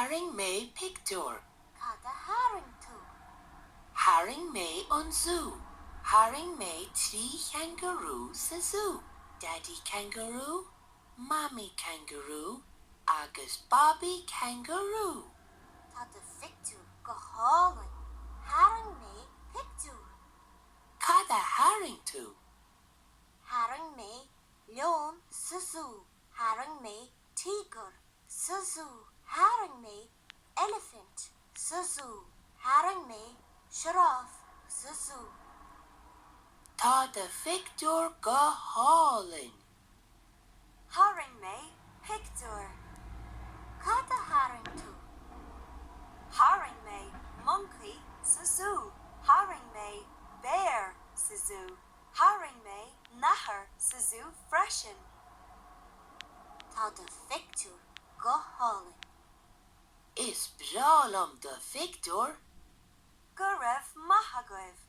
Tharraing mé pictiúr. Cad a tharraing tú? Tharraing mé an zú. Tharraing mé 3 changarú sa zú, Daddy Kangaroo, Mommy Kangaroo agus Bobby Kangaroo. Tá do phictiúr go hálainn. Tharraing mé pictiúr. Cad a tharraing tú? Tharraing mé leon sa zú. Tharraing mé tíogar sa zú. Tharraing mé eilifint sa zú. Tharraing mé sioráf sa zú. Tá do phictiúr go hálainn. Tharraing mé pictiúr. Cad a tharraing tú? Tharraing mé moncaí sa zú. Tharraing mé béar sa zú. Tharraing mé nathair sa zú freisin. Tá do phictiúr go hálainn. Is breá liom do phictiúr. Go raibh maith agaibh.